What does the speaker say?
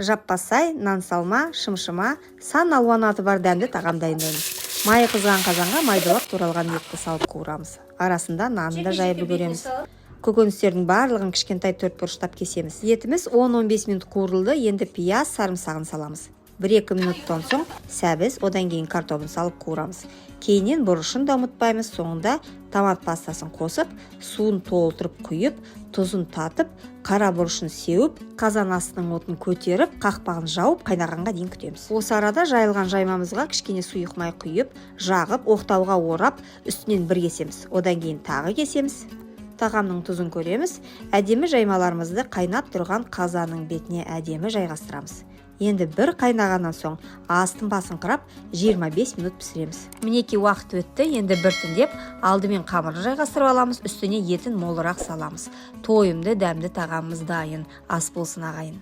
Жаппасай, нан салма, шымшыма, сан алуан аты бар дәмді тағам дайындаймыз. Майы қызған қазанға майдалап туралған етті салып қуырамыз. Арасында нанын да жайып үлгереміз. Көкөністердің барлығын кішкентай төртбұрыштап кесеміз. Етіміз 10-15 минут қуырылды, енді пияз, сарымсағын саламыз. 1-2 минуттан соң сәбіз, одан кейін картобын салып қуырамыз. Кейіннен бұрышын да ұмытпаймыз. Соңында томат пастасын қосып, суын толтырып құйып, тұзын татып, қара бұрышын сеуіп, қазан астының отын көтеріп, қақпағын жауып, қайнағанға дейін күтеміз. Осы арада жайылған жаймамызға кішкене сұйық май құйып, жағып, оқтауға орап, үстінен бір кесеміз. Одан кейін тағы кесеміз. Тағамның тұзын көреміз. Әдемі жаймаларымызды қайнап тұрған қазанның бетіне әдемі жайғастырамыз. Енді бір қайнағаннан соң астын басыңқырап, 25 минут пісіреміз. Мінекей, уақыт өтті. Енді біртіндеп алдымен қамырын жайғастырып аламыз, үстіне етін молырақ саламыз. Тойымды дәмді тағамымыз дайын. Ас болсын, ағайын!